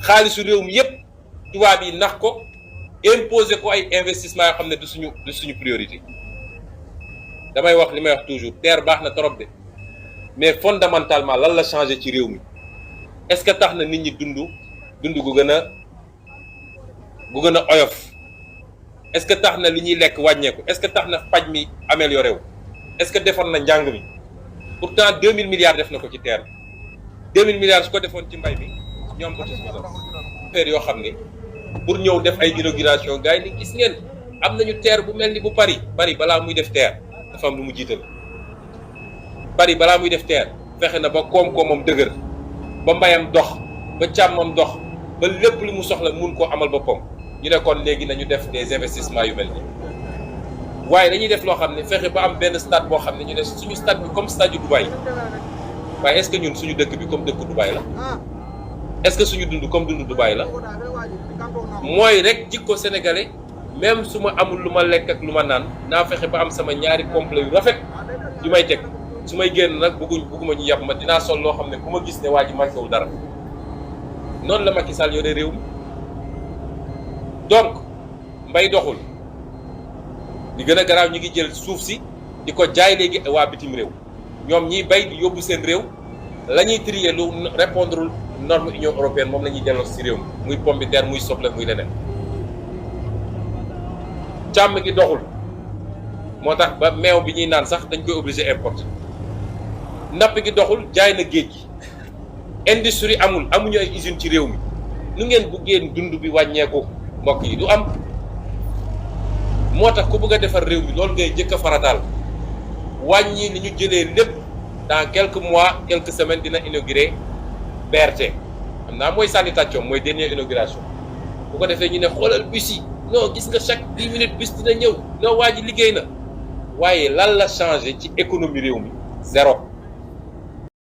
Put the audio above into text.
xaalisu réew mi yépp tubaab yi nax ko imposer ko ay investissement yoo xam ne du suñu priorité damay wax li may wax toujours terre baax na trop de mais fondamentalement lan la changé ci réew mi est-ce que tax na nit ñi dund gu gën a oyof est-ce que tax na li ñuy lekk wàññeeku est-ce que tax na paj mi amélioré wu est-ce que defar na njàng mi pourtant 2000 milliards def na ko ci terre 2000 milliards su ko defoon ci mbay mi ñoom autosuffisance affaire yoo xam ne pour ñëw def ay inauguration gars yi ni gis ngeen am nañu terre bu mel ni bu Paris balaa muy def terre dafa am lu mu jiital Paris balaa muy def terre fexe na ba koom-koomam dëgër ba mbayam dox ba càmmam dox ba lépp lu mu soxla mun koo amal boppam ñu ne kon léegi nañu def des investissements yu mel nii waaye dañuy def loo xam ne fexe ba am benn stade boo xam ne ñu ne suñu stade bi comme stade yu Dubaï waaye est-ce que ñun suñu dëkk bi comme dëkku Dubaï la est-ce que suñu dund comme dund Dubaï la mooy rek jikko sénégalais même su ma amul lu ma lekk ak lu ma naan naa fexe ba am sama ñaari complet yu rafet yu may teg su may génn nag bugguma ñu yàpp ma dinaa sol loo xam ne ku ma gis ne waa ji manqué wul dara noonu la Macky Sall yore réew mi donc mbay doxul li gën a garaaw ñu ngi jël suuf si di ko jaay léegi waa bitim réew ñoom ñiy bay di yóbbu seen réew la ñuy trier lu répondre norme Union européenne moom la ñuy delloo si réew mi muy pomme de terre muy soble muy leneen càmm gi doxul moo tax ba meew bi ñuy naan sax dañ koy obligé importer napp gi doxul jaay na géej gi industrie amuñu ay usine ci réew mi nu ngeen buggee dund bi wàññeeku mbokk yi du am moo tax ku bëgg a defar réew mi loolu ngay jëkk a farataal wàññi ni ñu jëlee lépp dans quelques mois quelques semaines dina inaugurer BRT xam naa mooy sànni tàccoom mooy dernière inauguration bu ko defee ñu ne xoolal bus yi non gis nga chaque 10 minutes bus dina ñëw non waa ji liggéey na waaye lan la changé ci économie réew mi zéro